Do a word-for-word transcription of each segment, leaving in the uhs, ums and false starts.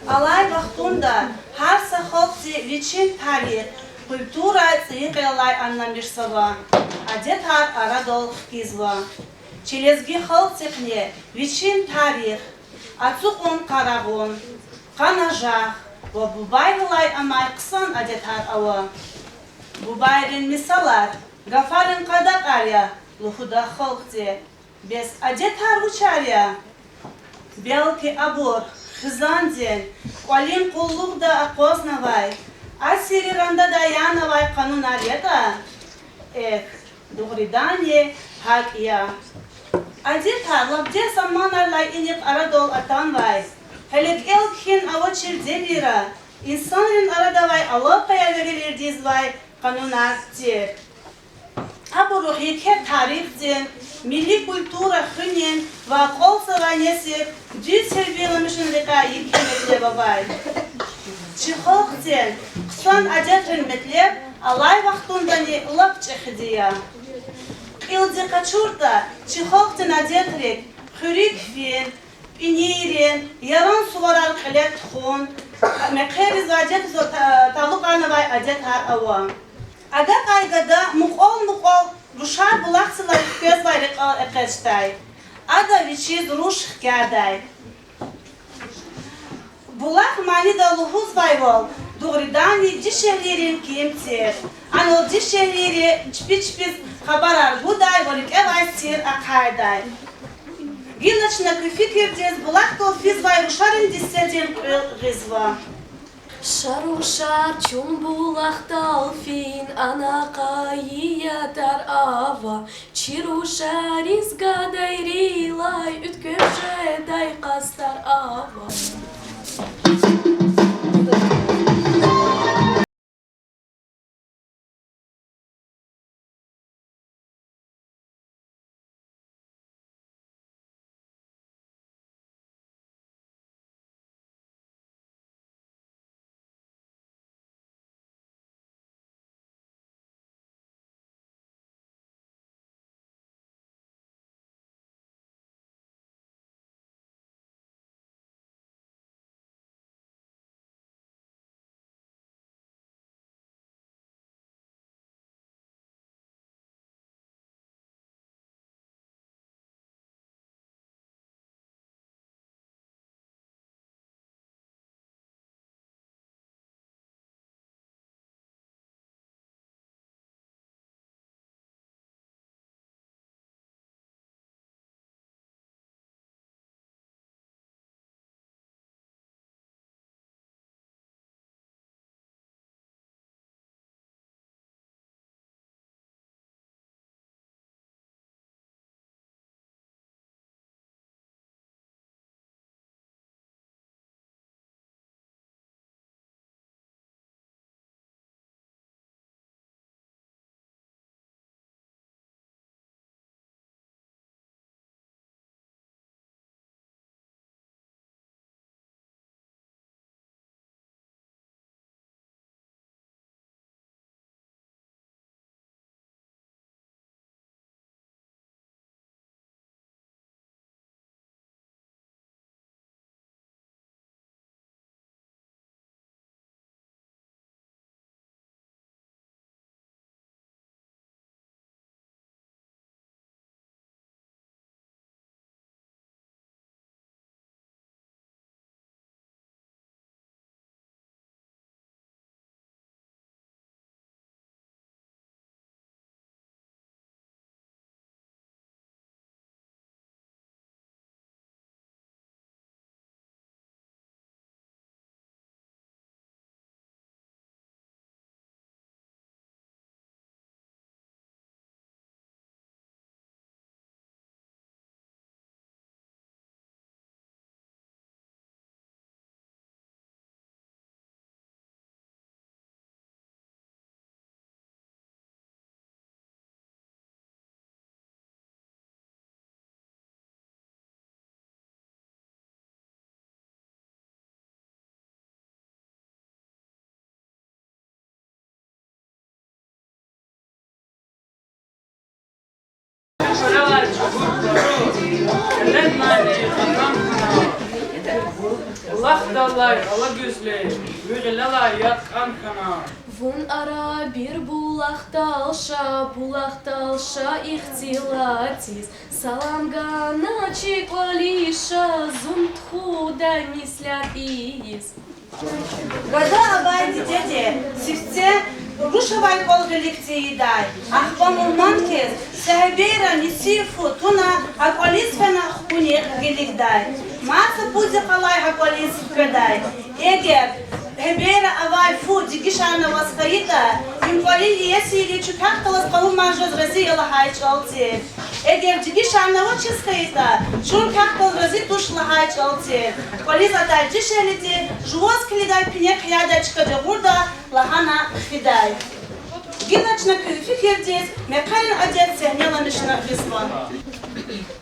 Алай вахтунда гьар са халкьди вичин тарих, культура цӀийи кьилелай аннамишзава, адетар арадал хкизва. Чи лезги халкьдихъни вичин тарих, ацукьун-къарагъун, къанажагъ ва бубайрилай амай хъсан адетар ава. Бубайрин мисалар гафарин къадакьар я лугьуда халкьди. Бес адетар вучар я? Белки абур хизандин кӀвалин къуллугъда акъвазнавай, асиррин рандада янавай къанунар ятӀа? Эхь, дугъриданни гьакӀ я. Адетар лап дегь заманрилай инихъ арадал атанвай, гьеле кӀел-кхьин авачир девирра инсанрин арада авай алакъаяр веревирдизвай къанунар тир. Абурухъ еке тарихдин, милли культура хуьнин ва акьалтзавай несилар дуьз тербияламишун рекьяй еке метлеб авай. Чи халкьдин хъсан адетрин метлеб алай вахтундани лап чӀехиди я. Кьилди къачуртӀа, чи халкьдин адетрик хуьруьк фин, пӀинийрин, яран суварар кьиле тухун, мехъеризва адетзава, та-, талукьарнавай адетар ава. Адакай гада мукьвал-мукьвал рушар булахдилай хквезвай рекьел экъечӀдай. Ада вичиз руш хкядай. Булах манида лугьузвайвал, дугъриданни дишегьлийрин ким тир. Анал дишегьлийри чпи чпиз хабарар гудай ва рикӀевай сир ахъайдай. Гила чна куь фикирдиз булахдал физвай рушарин дестедин кьуьл гъизва. Шар рушар чун булахдал фин, ана къайи ятар ава, чи рушариз гадайрилай уьтквем жедай къастар ава. Ахъдаллай алагуьзли, ви гъилелай яд кӀан хьана. Вун ара бир булахдал ша, булахдал ша ихтилатиз, салам гана чи кӀвализ ша, зун тухудай меслят ийиз. Гада абай дидеди сифте руш авай кӀвал гъилик тийидай. Ахпа мугьман хьиз са гьебейра нисин фу туна, гьа кӀвализ фена хкунихъ гилигдай. Маса пуд йикъалай гьа кӀвализ хкведай. Эгер гьебейра авай фу дегишарнаваз хьайитӀа, им кӀвалин иесийри чун квехъ галаз къавумар жез рази я лагьай чӀал тир. Эгер дегишарнавачиз хьайитӀа, чун квехъ галаз рази туш лагьай чӀал тир. КӀвализ атай дишегьлиди жуваз килигай пине хъиядай чка жагъурда лагьана хъфидай. Гила чна куь фикирдиз мехъерин адет сегьнеламишна гъизва.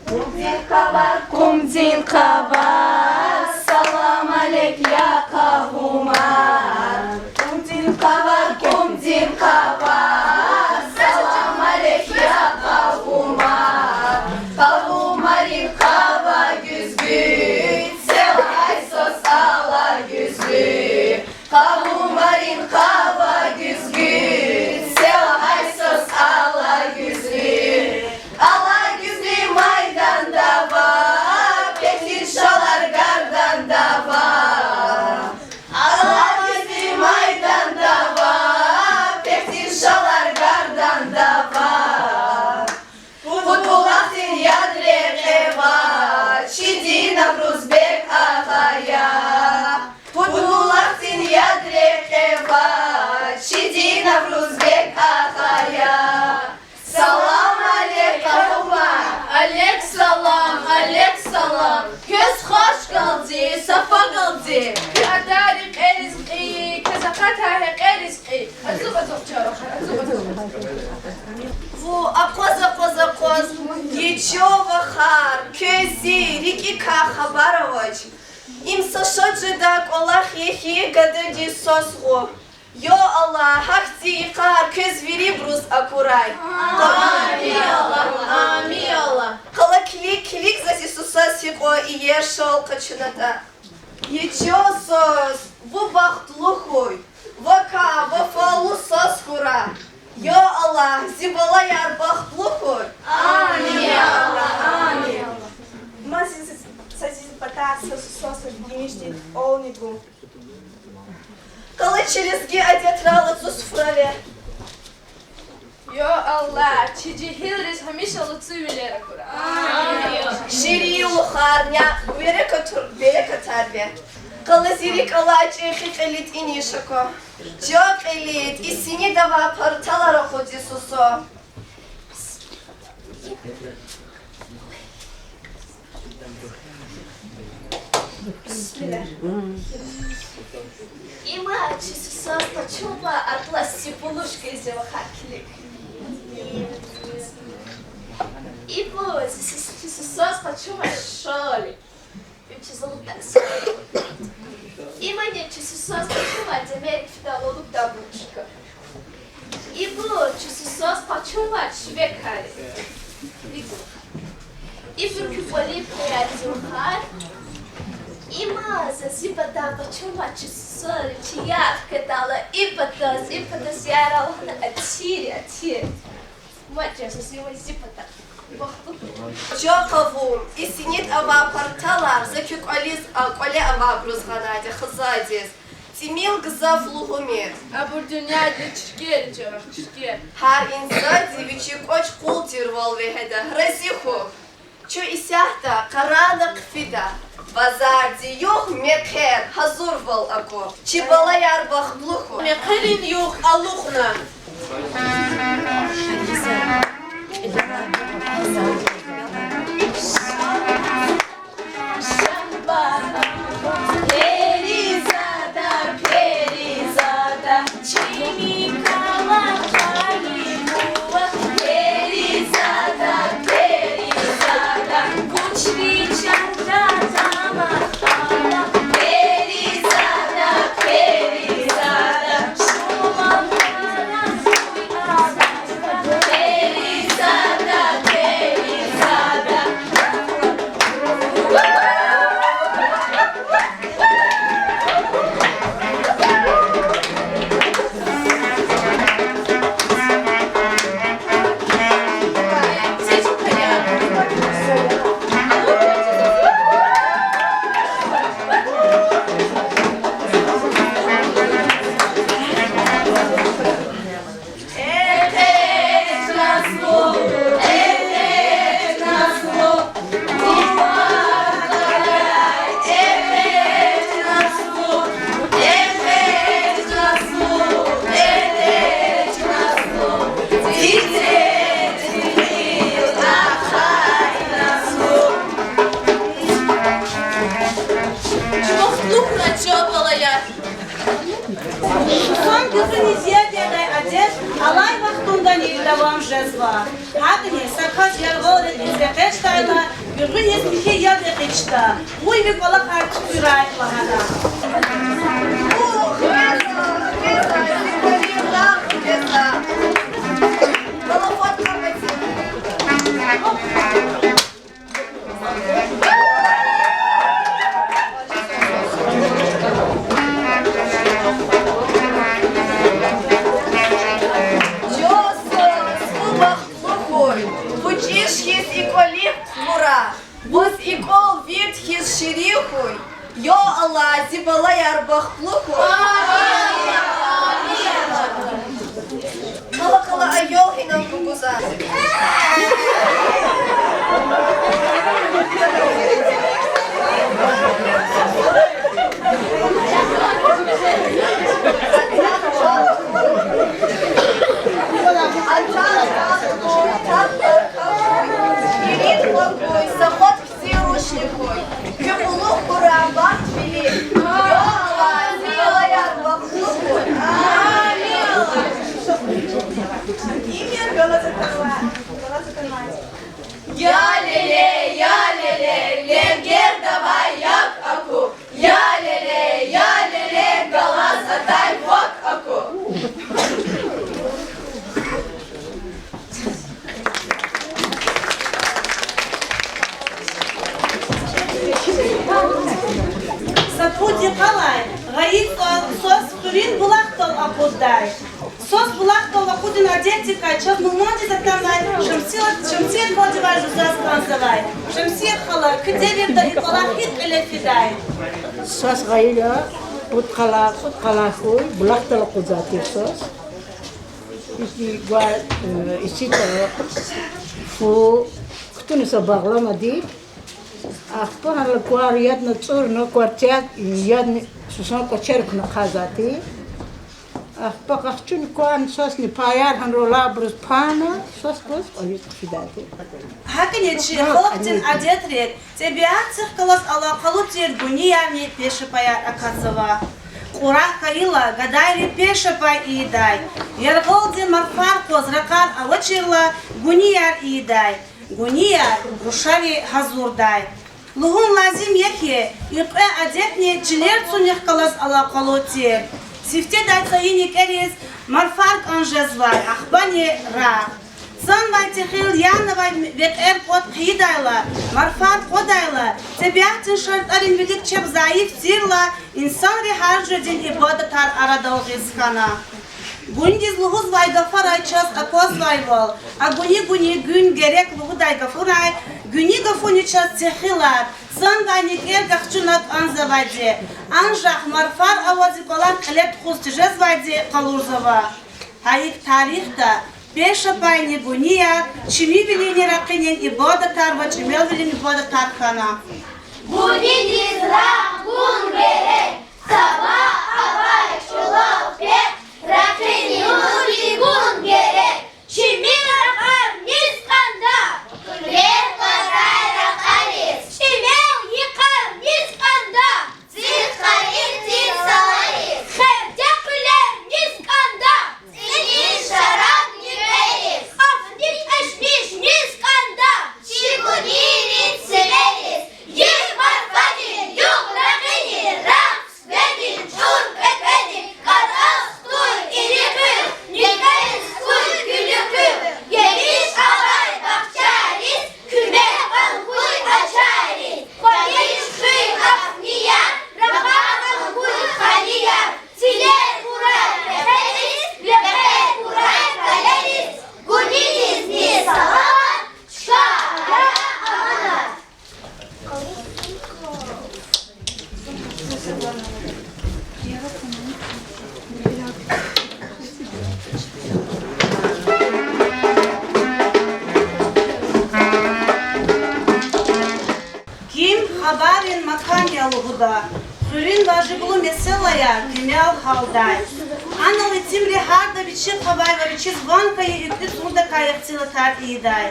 Къумдин къавар, къумдин къавар, салам алейк, я къавумар. Къумдин къавар, къумдин къавар, салам алейк, я къавумар. Къавумарин къава гуьзгуь, це лагьай свас ала гуьзлуь. Къавумарин къава гуьзгуь, це лагьай свас ала гуьзлуь. Ала гуьзлуь майданда ава, пехил шалар гарданда ава. Ала гуьзлуь майданда ава, пехил шалар гарданда ава. Пуд булахдин яд рекье ава, чиди Наврузбек агъа я. Пуд булахдин яд рекье ава, чиди Наврузбек агъа я. Салам алейк, къавумар! Алейк салам, алейк салам! Квез хваш галди, сафа галди! Куь адар рекьериз кьий, квез акъатай гьекьериз кьий! Ацукь, ацукь, чарахар, ацукь, ацукь. Ву, акъваз, акъваз, акъваз. Я чан вахар, квез зи рикӀикай хабар авач. Им са шад жедай кӀвалах я хьи, гададиз свас гъун. Я Аллагь, гьахьтин йикъар квез вирибуруз акурай. Амин, Аллагь, амин, Аллагь. Къала килиг, килиг, за зи сусаз гьикьван иер шал къачунатӀа. Я чан свас, вун бахтлу хьуй, вакай вафалу свас хьурай. Я Аллагь, зи балаяр бахтлу хьуй. Амин, я Аллагь, амин. Ма зи, зи, са зи патай са сусаз гимишдин тӀвални гун. Къала чи лезги адетрал ацу суфраве. Я Аллагь, чи жегьилриз гьамиша лацу вилер акурай. Ширинлухар, някь, берекатур, берекатар ве. Къала зи рикӀ алай чӀехи кьилди тӀиниш аква. Чан кьилди, и синид авай парталар акъудиз суса. Има чи сусаз къачунвай атлас сипулушка я, вахар килиг. Ибур зи сус-, чи сусаз къачунвай шал я. Им чи залум тарс. Имани чи сусаз къачунвай демерик фидай лугьудай булушка. Ибур чи сусаз къачунвай шивекар я. Ибур куь кӀвалин паяриз, вахар. Има за зи патай къачунвай чи сусаз, чи яр хкведайла и патаз, и патаз яр лагьана атир, атир. Ма чан сусаз, има зи патай. Чан къавум, и синид авай парталар за куь кӀвализ, а, кӀвале авайбуруз гъанайди я, хизандиз. ТӀимил гзаф лугьумир. Абур дуьньядин чиркер я, чан, чиркер. Гьар инсанди вичин кӀвач къул тирвал вегьеда, рази хьухь. Чун исятда къарагъна хъфида. Базарди югъ мехъер гьазурвал акур. Чи балаяр бахтлу хьуй. Мехъерин югъ алукьна. Гуьгъуьниз яд ядай адет алай вахтундани давам жезва. ГьакӀни са кас яргъал рекьиз экъечӀдайла, гуьгъуьниз михьи яд экъечӀда, къуй ви кӀвалахар туькӀуьрай лагьана. Чан сагъ, хъсан бахтлу хьуй, вучиз хьиз и кӀвалин хъувура, ваз и кӀвал вирт хьиз ширин хьуй. Я Аллагь, зи балаяр бахтлу хьуй. Къала, къала, аял гьинал гугуза. Ирид хьуй, са хват кцӀи рушни хьуй, куь кьулухъ хьурай бахтвилин. Я Аллагь, зи балаяр бахтлу хьуй. Амин. Я леле, я леле, лергер давай як аку. Я леле, я леле, галаз атай вак аку. Са пуд йикъалай гъайи цӀал свас хуьруьн булахдал акъуддай. Свас булахдал акъудун адетдикай чаз мугьмандиз атанвай Шамсият, Шамсият халдивай жузаз кӀанзавай. Шамсият хала, куь девирда и кӀвалах гьикӀ кьиле фидай? Свас гъайила пуд къала, кьуд къала хьуй булахдал акъудзавай тир свас. Ихьтин гвай, э, иситӀа, фу, хтуна са багъламади. Ахпа гьарла квар ядна цӀурна, квар тяд, ядни сусан кӀвачерик хьана хъжезвай тир. Ахпа къахчуна кварни свасни паяр гьана ролабуруз пана, свас кваз кьве йис хъфидай тир. ГьакӀни чи халкьдин адетрик тӀебиатдихъ галаз алакъалу тир гуниярни пешапаяр акатзава. Кьурагь хьайила, гадайри пешапай ийидай. Яргъалди марфар къваз ракъар авачирла, гунияр ийидай. Гунияр рушари гьазурдай. Лугьун лазим я хьи, и кьве адетни чилер цунихъ галаз алакъалу тир. Сифтедай цӀайи никӀериз марфар кӀан жезвай, ахпани рагъ. Цанвай техил янавай векьер кӀватӀ хъийидайла, марфар къвадайла, тӀебиатдин шартӀарин вилик чеб зайиф тирла, инсанри гьар жуьредин ибадатар арадал гъиз хьана. Гунидиз лугьузвай гафарай чаз аквазвайвал, а гуни-гуни, гуьн герек лугьудай гафунай, гуни гафуни чаз техилар, цанвай никӀер гахчуна кӀанзавайди, анжах марфар аваз и кӀвалах кьиле тухуз тежезвайди къалурзава. Гьа икӀ тарихда пешапайни гунияр чимивилинни ракъинин ибадатар ва чӀимелвилин ибадатар хьана. Гунидиз рагъ гун герек, сабагь авай чӀулав пек, ракъини нур икӀ гун герек, чими ракъар низ кӀанда, кьуьлер кӀватай ракъариз, чӀимел йикъар низ кӀанда, цӀийи къарир тир салариз, хевде кьуьлер низ кӀанда, цӀийи шараб никӀериз, афни тӀешмиш низ кӀанда, чи гунийрин сивериз, йиф марфадин югъ ракъини рагъ, сиведин чӀур кьве-кьведин кӀатӀал хтуй ирихъуьл, никӀериз хьуй гуьлуьхъуьл, гелиш авай бахчайриз, куьмек кьван хьуй а чариз, квалиш хуьй афни яр, ракъар кьван хьуй хали яр, цилер хьурай рекьериз, векьер хьурай калериз, гунидизни салават, чка ая аманат. Ким хабаррин макан я лугьуда, хуьруьн важиблу месэлаяр кимел гьалдай. Анал итимри гьарда вичихъ авай ва вичиз ван хьайи экуь цӀурудакай ихтилатар ийидай,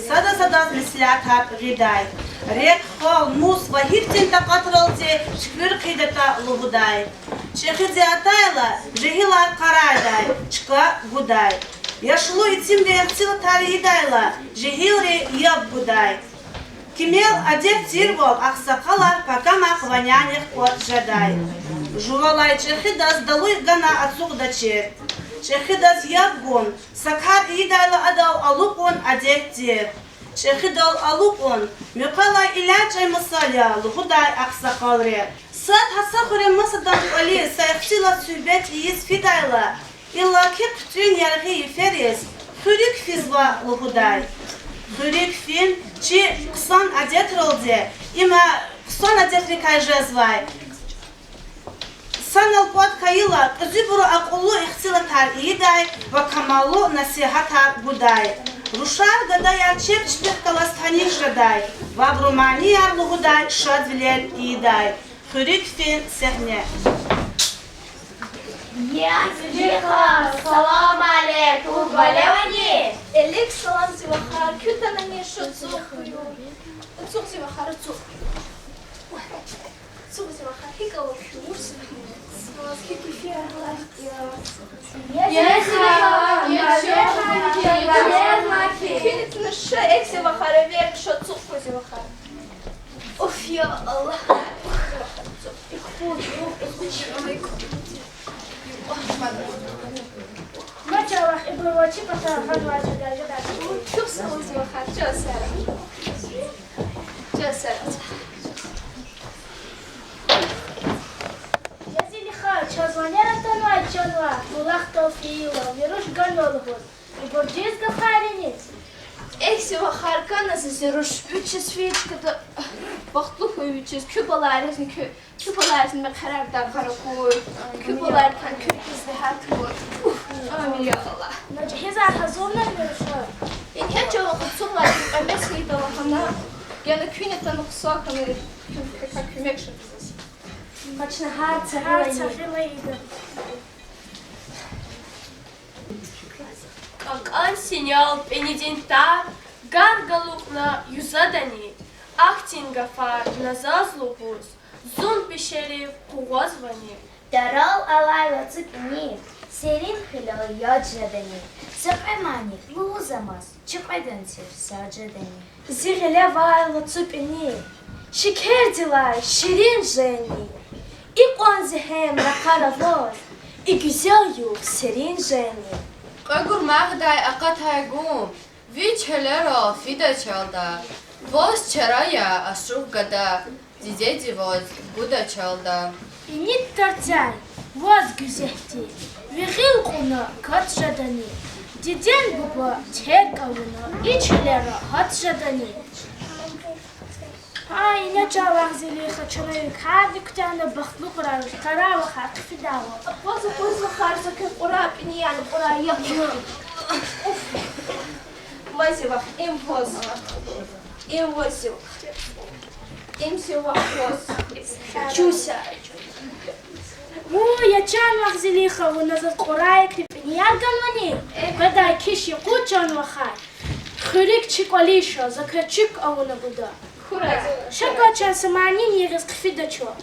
сада-садаз меслятар гъидай. Рехъ, хал, мус ва гьихьтин такьатралди туькӀуьр хъийидатӀа лугьудай. ЧӀехиди атайла, жегьилар къарагъдай, чка гудай. Яшлу итимри ихтилатар ийидайла, жегьилри яб гудай. Кимел адет тирвал агъсакъалар пакамахъ ва нянихъ кӀватӀ жедай. Жувалай чӀехидаз далу гана ацукьдачир. ЧӀехидаз яб гун, са кар ийидайла адал алукьун адет тир. ЧӀехидал алукьун, муькъвелай иляй чӀемасал я лугьудай агъсакъалри. Сад гьа са хуьре масадан кӀвализ са ихтилат-суьгьбет ийиз фидайла, иллаки хъуьтӀуьн яргъи йифериз хуьруьк физва лугьудай. Хуьруьк фин чи хъсан адетралди, има хъсан адетрикай жезвай. Санал кӀватӀ хьайила, кьуьзуьбуру акьуллу ихтилатар ийидай ва камаллу насигьатар гудай. Рушар, гадаяр чеб чпихъ галаз таниш жедай ва абуру манияр лугьудай шадвилер ийидай. Хуьруьк фин сегьне. Я Зилиха, салам алейкум, кӀвале авани? Алейк салам, зи вахар, куьн атанани, ша ацукь хьуй. Ацукь, зи вахар, ацукь. Ацукь, зи вахар, гьикӀ ава куьн? ГьикӀ кефи я? Куьн атана, ша, экв, зи вахар, эвер ша ацукь хьуй, зи вахар. Уф, я Аллагь. Ма чалахъ, ибур вачи патал гьанвай жедай, жедай. Чухсагъул, зи вахар, чан сагъ. Чан сагъ. Я Зилиха, чаз ванер атанвай чан вах, булахдал фейила, ви руш ганва лугьуз. Ибур дуьз гафарини? Эхь, зи вахар, кана за зи руш, вичиз фейи чкада бахтлу хьуй, вичиз куь балайризни куь, куь балайризни мехъерардай кар акур, куь балайрикай куьн пис регьят хьуй. Уф, амин, я Аллагь. Нажгьизар гьазурнавани руша? Ингье, чан вах, ацукьнавай кьве мез ийида лагьана, гена куьн атана хъсан хьана, куьн куьмек жеда заз. Къачна, гьар са гьар са гъиле ийида. КӀакӀан синел пӀинидин тар гар галукьна юзадани, ахьтин гафар на заз лугьуз, зун пешерив къугъвазвани? Тарал алайла цу пӀини, серин хилел яд жедани? Са кьве мани лугьузамаз, чи кьведан тир сад жедани? Зи гъиле авайла цу пӀини, шекердилай ширин жени? Икьван зегьем ракъар аваз, и гуьзел югъ серин жени? Кьве гурмагъдай акъатай гум вич гьуьлерал фида чалда, ваз чара я ашукь гада, дидеди ваз гуда чалда. ПӀинид тарцяй ваз гуьзетди, ви гъил кьуна кат жедани? Диден буба терг авуна, и чилера гьат жедани? Ай, ина чан вах, Зилиха, чна ви карди куьтягьна, бахтлу хьурай, къарагъ вахар хъфидайвал. Акъваз, акъваз, вахар, за куь кьурай пӀини яна кьурай я. Уф. Ма зи вах, им ваз. Им ваз зи вах. Им зи вах ваз. Чуса. Ву, я чан вах Зилиха, вуна заз кьурайрикай пӀинияр ганвани? Къведай киш юкъуз, чан вахар. Хуьруьк чи кӀвализ ша, за квез чуьк авуна гуда. Ша квез чан са манини йигъиз хъфида чун.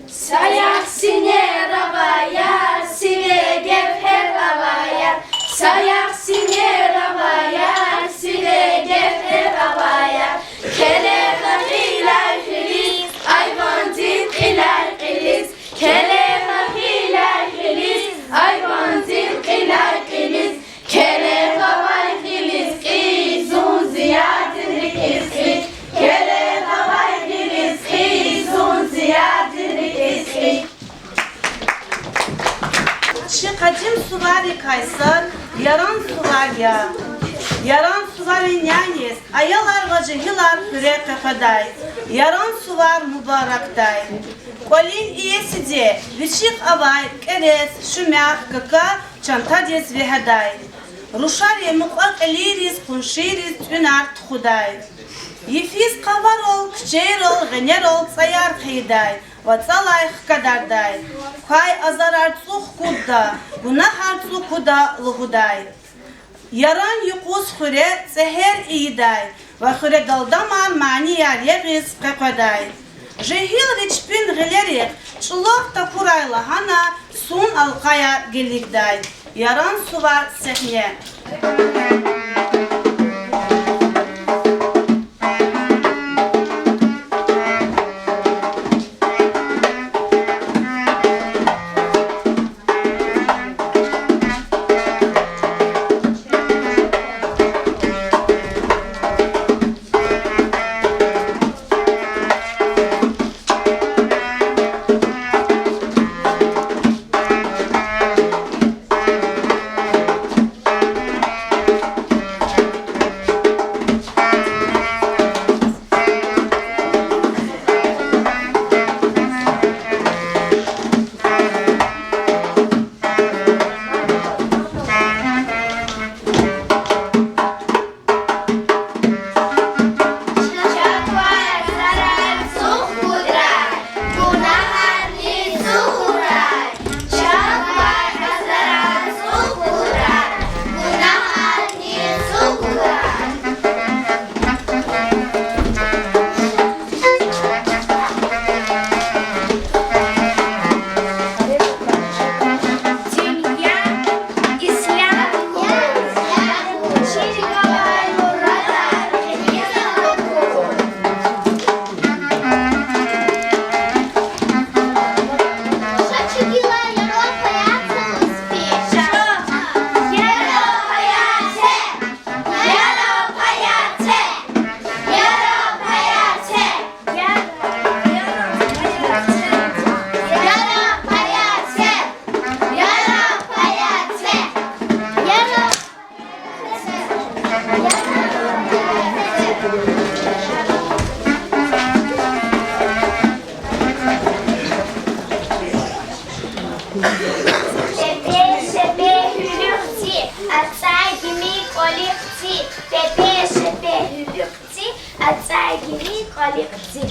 Саягъ синер авай яр, сиве гевгьер авай яр, саягъ синер авай яр, сиве гевгьер авай яр. Келега гъиляй гъилиз, айвандин кьиляй кьилиз, келега гъиляй гъилиз, айвандин кьиляй кьилиз. Келега авай гъилиз кьи, зун зи ярдин рикӀиз кьи. Келега авай гъилиз кьи, зун зи ярдин рикӀиз кьи. Чи къадим суваррикай сад Яран сувар я. Яран суварин няниз аялар ва жегьилар хуьре къекъведай. Яран сувар мубаракдай. КӀвалин иесиди вичихъ авай кӀерец, шуьмягъ, кака чантадиз вегьедай. Рушари мукьва-кьилийриз, къуншийриз тӀуьнар тухудай. Йифиз къаварал, куьчейрал, гъенерал цӀаяр хъийидай ва цӀалай хкадардай. Квай азарар цӀуд кудда, гунагьар цӀукуда лугьудай. Яран юкъуз хуьре цӀегьер ийидай, Ва хуьре далдамар манияр ягъиз къекъведай. Жегьилри чпин гъилерихъ чӀулав тахьурай лагьана сун алкъаяр гилигдай. Яран сувар сегьне. Пепе, шепе, гьуьлуьхци, ацӀай гими кӀвалихъци, пепе, шепе, гьуьлуьхци, ацӀай гими кӀвалихъци.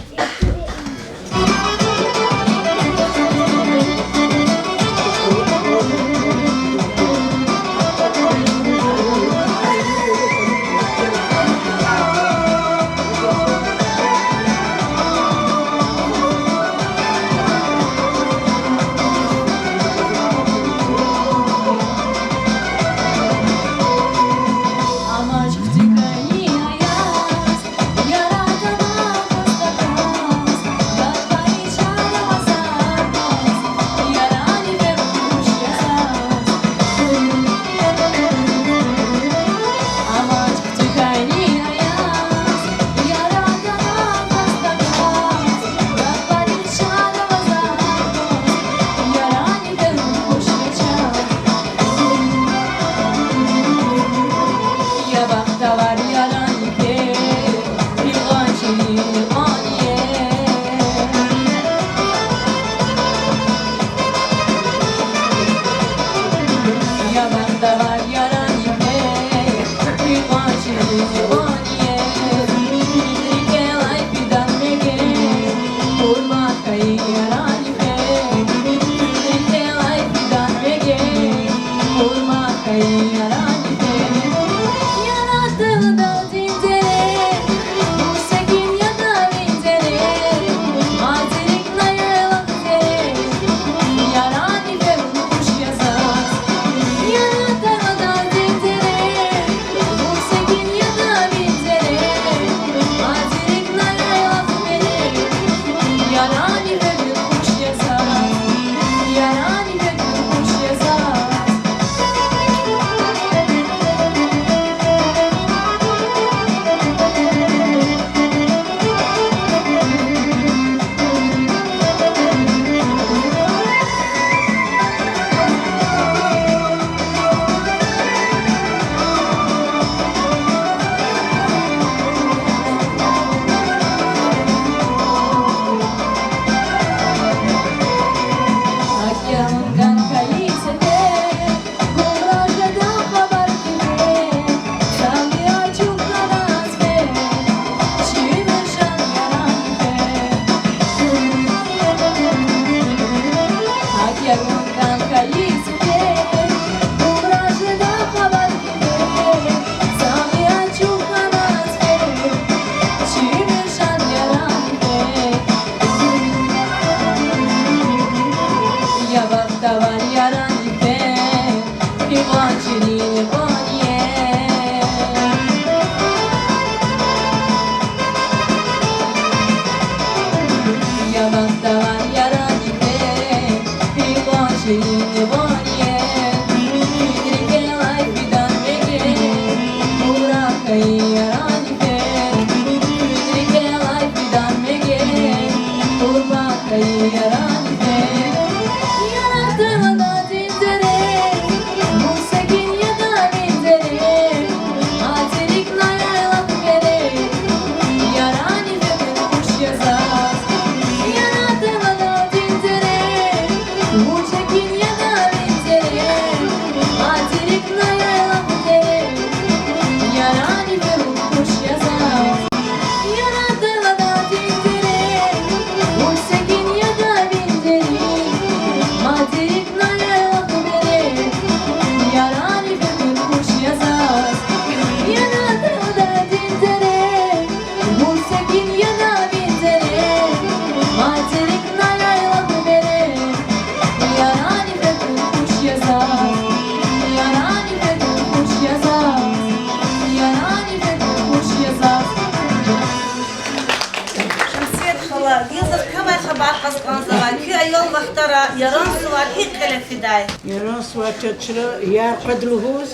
Аз кӀанзава, куь аял вахтара Яран сувар гьикӀ кьиле фидай? Яран сувар чаз чна Яр къведа лугьуз,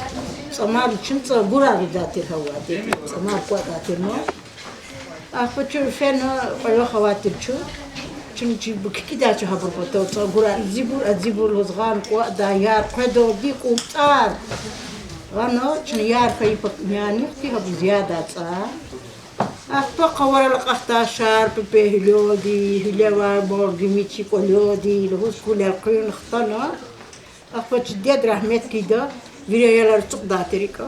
цӀамар, чна цӀагурар ийидай тир гьавади, цӀамар кӀватӀдай тир ман. Ахпа чун фена кьве вах авай тир чун. Чун чи кикӀидай чун гьабур патал, цӀагурар ийизайбур, ийизайбур лугьуз гъана кӀватӀдай, Яр къведалди КӀумцӀар. Гъана чна Яр хьайи пак-, мянихъди гьабур зиядай цӀа. Ахпа къаварал акьахдай Шар пепе гьуьлуьди, гьуьлевай мал гимичи кӀвалуьди лугьуз кул элкъуьрна хтана. Ахпа чи дед рагьмет хьайида, вири аялар ацукьдай тир икӀ.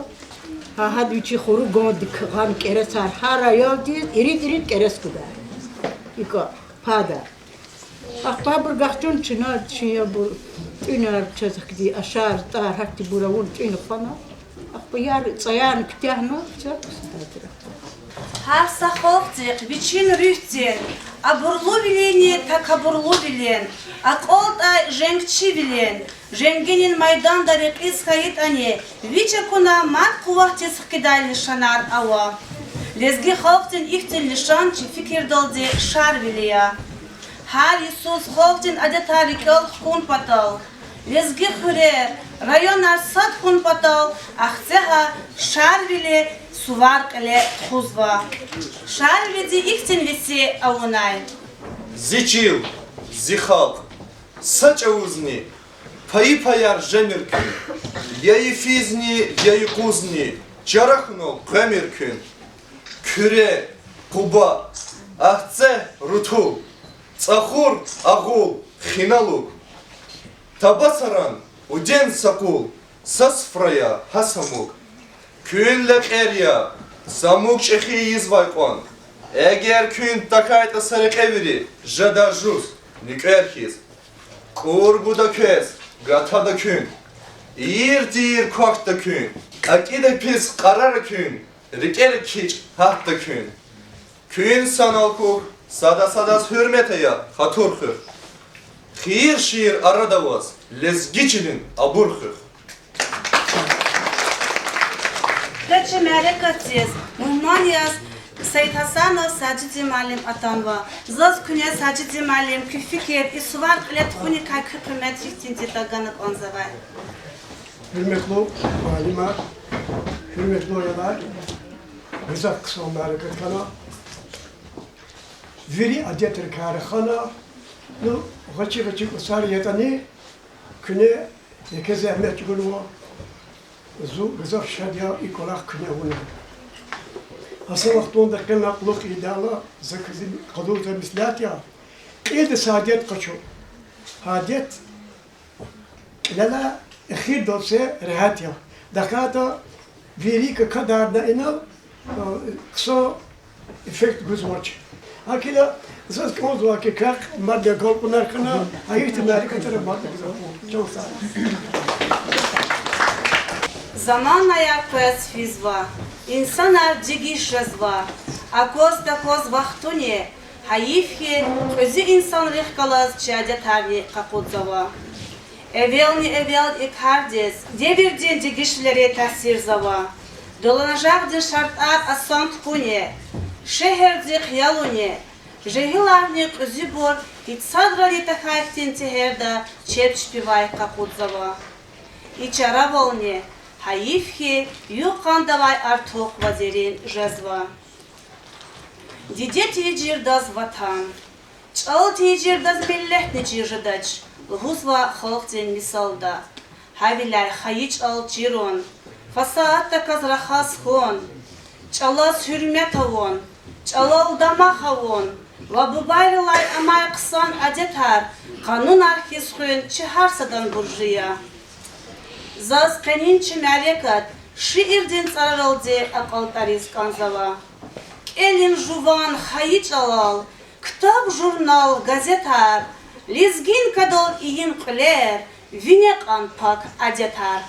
Гьа гьада вичи хуругандик гъана кӀерецар гьар аялдиз ирид-ирид кӀерец гудай. ИкӀ, пада. Ахпа абур гахчун чна, чи абур тӀуьнар чаз хкиди, ашар, тӀар гьахьтинбур авун тӀуьн хвана. Ахпа яр цӀаярни куьтягьна, чахъ садай тир ахпа. Гьар са халкьдихъ вичин руьгьдин, абурлувилинни такабурлувилин, акьалтӀай женгчивилин, женгинин майданда рекьиз хьайитӀани, вич акуна мад къуватдиз хкидай лишанар ава. Лезги халкьдин ихьтин лишан чи фикирдалди Шарвили я. Гьар йисуз халкьдин адетар рикӀел хкун патал, лезги хуьрер, районар сад хьун патал Ахцегьа Шарвили сувар кьиле тухузва. Шарвилиди ихьтин веси авунай. Зи чил, зи халкь, са чӀавузни пайи-паяр жемир куьн, я йифизни, я юкъузни чара хьунал къвемир куьн. Куьре, Къуба, Ахцегь, Рутул, ЦӀахур, Агъул, Хиналуг, Табасаран, Уден, са къул, са суфра я, гьа са муг. Куьн лекьер я, са муг чӀехи ийизвай кьван. Эгер куьн тахьайтӀа са рекье вири, жеда жуз, нуькӀвер хьиз. КӀур гуда квез, гатада куьн, ийир-тийир квахьда куьн, акӀида пис кьарара куьн, рикӀера кичӀ гьатда куьн. Куьн санал хьухь, сада садаз гьуьрмет ая, хатур хуьх. Хийир-шийир арада аваз, лезги чилин абур хуьх. Къе чи мярекатдиз мугьман яз Саидгьасанов Сажидин муаллим атанва. Заз куьне, Сажидин муаллим, куь фикир, и сувар кьиле тухуникай куь къимет гьихьтинди тагана кӀанзавай. Гьуьрметлу муаллимар, гьуьрметлу аялар, гзаф хъсан мярекат хьана. Вири адетрикай рахана, ну, гъвечӀи-гъвечӀи кӀусар ятӀани, куьне еке зегьмет чӀугунва. Зун гзаф шад я и кӀвалах куьне авуна. Гьа са вахтунда къе накьлу кьилдайла, за квез къалурзавай меслят я. Кьилди са адет къачу. Гьа адет кьилелай эхирдал це регьят я. ТахьайтӀа вири какадарна инал, хъсан эффект гузвач. ГьакӀ хьайила, заз кӀанзава хьи, квехъ мад агалкьунар хьана, гьа ихьтин мярекатра мад гзаф чан сагъ. Заманаяр къвез физва, инсанар дегиш жезва, акваз-такваз вахтуни, гьайиф хьи, кьуьзуь инсанрихъ галаз чи адетарни къакъудзава. Эвелни-эвел и кардиз девирдин дегишвилери таъсирзава. Дуланажагъдин шартӀар асан тукӀуни, шегьердихъ ялуни, жегьиларни кьуьзуьбур гьич садрани тахьай хьтин тегьерда чеб чпивай къакъудзава. И чаравални, гьайиф хьи, югъ-къандавай артухзава дерин жезва. Диде тийижирдаз ватан, чӀал тийижирдаз миллетни чир жедач, лугьузва халкьдин мисалда. Гьавиляй хайи чӀал чирун, фасагьатдаказ рахаз хьун, чӀалаз гьуьрмет авун, чӀалал дамах авун ва бубайрилай амай хъсан адетар, къанунар хьиз хуьн чи гьар садан буржи я. Заз къенин чи мярекат шиирдин цӀараралди акьалтӀариз кӀанзава. КӀелин жуван хайи чӀалал ктаб, журнал, газетар, лезгинкадал ийин кьуьлер, вине кьан пак адетар.